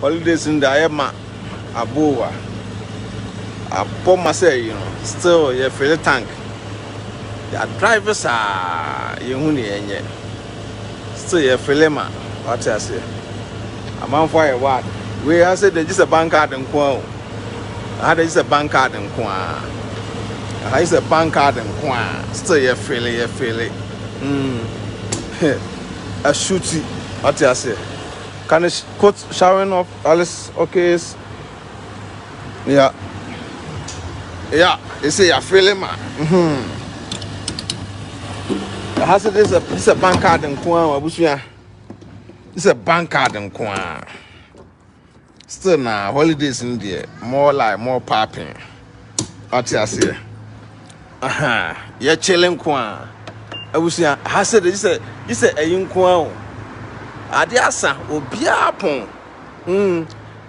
Holidays no de ayɛ ma abowa. Abɔ ma sɛ yi no still yɛ fill tank. Yɛ drive saa yɛhu ne yɛnyɛ. Still yɛ fill ma wate aseɛ. Amanfo ayɛ wad. Wei ha sɛ de gye sɛ bank card nko a o. Aha de gye sɛ bank card nko a. Aha gye sɛ bank card nko a. Still yɛ fill yɛ fill. Asuti wate aseɛ. Kann ich kurz schauen, ob alles okay ist? Ja. Ja, ich sehe ja fill ma. Aha sɛ de sɛ bank card nko a abusua. Sɛ bank card nko a. Still na holidays no deɛ more like more popping. Ate aseɛ. Aha, yɛ chilling nko a. Abusua, ha sɛ de sɛ ɛyi nko a o. Ade asa obiara pɔn.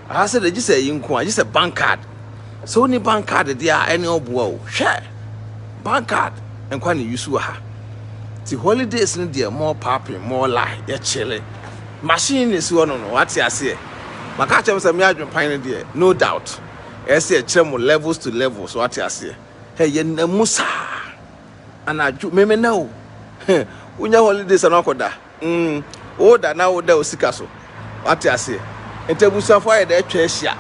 Aha sɛ de gye sɛ ɛyi nko a, gye sɛ bank card. Sɛ woni bank card deɛ a ɛne ɔboa o. Hwɛ. Bank card nkwa ne use wɔ ha. Ti holidays no deɛ more popping, more like yɛ chilling. Machine ne si hɔ no, wate aseɛ. Maka kyerɛ m sɛ me adwempan no deɛ no doubt. Ɛsɛ yɛkyerɛ mo levels to levels, wate aseɛ. Hɛ, yɛnam mu saa. Anadwo meme na o. Wonya holidays ano akɔda. Woda na woda o sika so. Wate aseɛ. Nti abusuafo ayɛ dɛ atwa ahyia.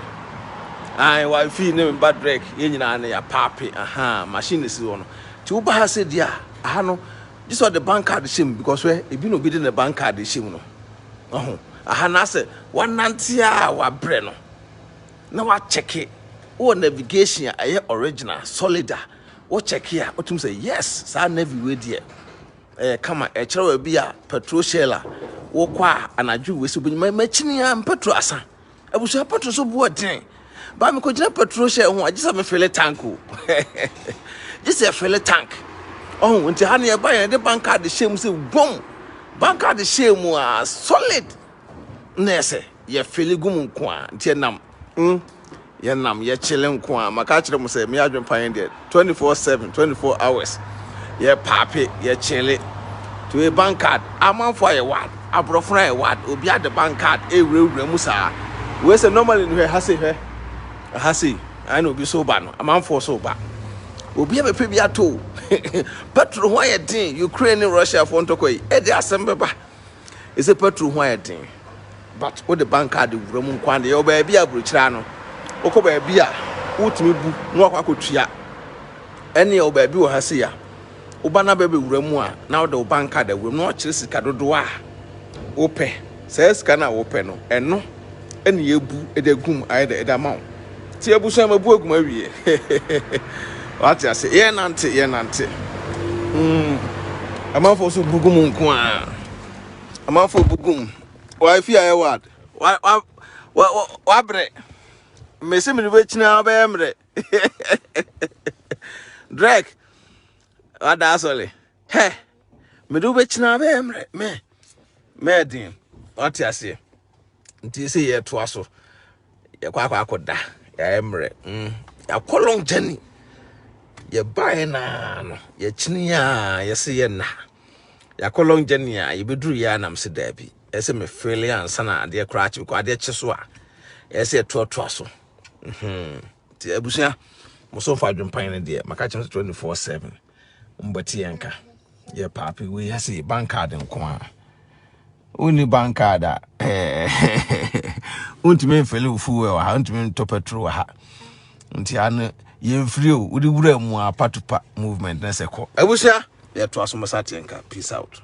Ai, wa fi ne ba drek yɛn nyinaa ne yɛ paape. Aha, machine ne si hɔ no. Nti woba ha sɛ deɛ a, aha no gye sɛ ɔde bank card hyɛ mu because hwɛ ebi na obi de ne bank card hyɛ mu no. Ɔho. Aha na sɛ wanante a wabrɛ no. Na wakyɛke wɔ navigation a ɛyɛ original solid a wokyɛke a wotum sɛ yes, saa navi wei deɛ ɛyɛ kama. Ɛkyerɛ wɔ bi a petrol shell a wokɔ a anadwo wei sɛ wobɛnyima makyini a petrol asa. Abusua, petrol so boɔ den ba mekɔgyina petrol shell ho a gye sɛ me fill tank o, gye sɛ fill tank ɔho. Nti ha ne yɛba yɛn de bank card hyɛ mu sɛ bom bank card hyɛ mu a solid na ɛsɛ yɛ fill gu mu nko a. Nti yɛnam yɛnam yɛkyele nko a. Maka kyerɛ mo sɛ me adwempan deɛ 24/7, 24 hours yɛ paape yɛkyele to yɛ bank card. Amanfo ayɛ wad, aborɔfo no ayɛ wad, obi ade bank card ewurawura mu saa. Wei sɛ normally no, hwɛ ha se, hwɛ ha se ɛna obi so ba no, amanfoɔ so ba, obi abɛpɛ bi ato o. Petrol ho ayɛ den. Ukraine ne Russia foɔ ntɔkwa yi ɛde asɛm bɛba ɛsɛ petrol ho ayɛ den, but wode bank card wura mu nkwan de yɛwɔ baabi a aburokyire no wokɔ baabi a wotumi bu na wakɔ akɔtua. Ɛne yɛwɔ baabi wɔ ha sei a woba na bɛbɛwura mu a na wode wo bank card awura mu na wakyerɛ sika dodoɔ a wopɛ. Saa sika no a wopɛ no, ɛno ɛne yɛbu ɛde agum ayɛ dɛ ɛde ama wo. Nti abusua, mabu agum awie, wate ase. Yɛnante yɛnante. Amanfoɔ so bugu mu nko a, amanfoɔ bugu mu. Wafi ayɛ wad wa wa wa wabrɛ mmesi mi bɛkyina bɛyɛ mmerɛ. Drek wada asɔle hɛ mede wobɛkyina bɛyɛ mmerɛ mɛ mɛɛden, wate aseɛ. Nti sɛ yɛtoa so yɛkɔ akɔda yɛayɛ mmerɛ. Yɛakɔ long journey, yɛbaeɛ naa no yɛkyini a yɛse yɛ nna. Yɛakɔ long journey a yɛbɛduru yɛ anam sɛ daabi, ɛsɛ me fill ansa na adeɛ koraa kye kɔ adeɛ kye so a ɛsɛ yɛtoatoa so. Nti abusua, mo so mfa adwempan no deɛ maka kyerɛ sɛ 24/7 mbɔte yɛn ka yɛ paape. Wei yɛse bank card nko a wonni bank card a wontumi m fill wo fuel wɔ ha, wontumi ntɔ petrol wɔ ha. Nti ano yɛmfiri o, wode wura mu a patupa movement na sɛ kɔ. Abusua, yɛtoa so, mo sa teɛ nka. Peace out.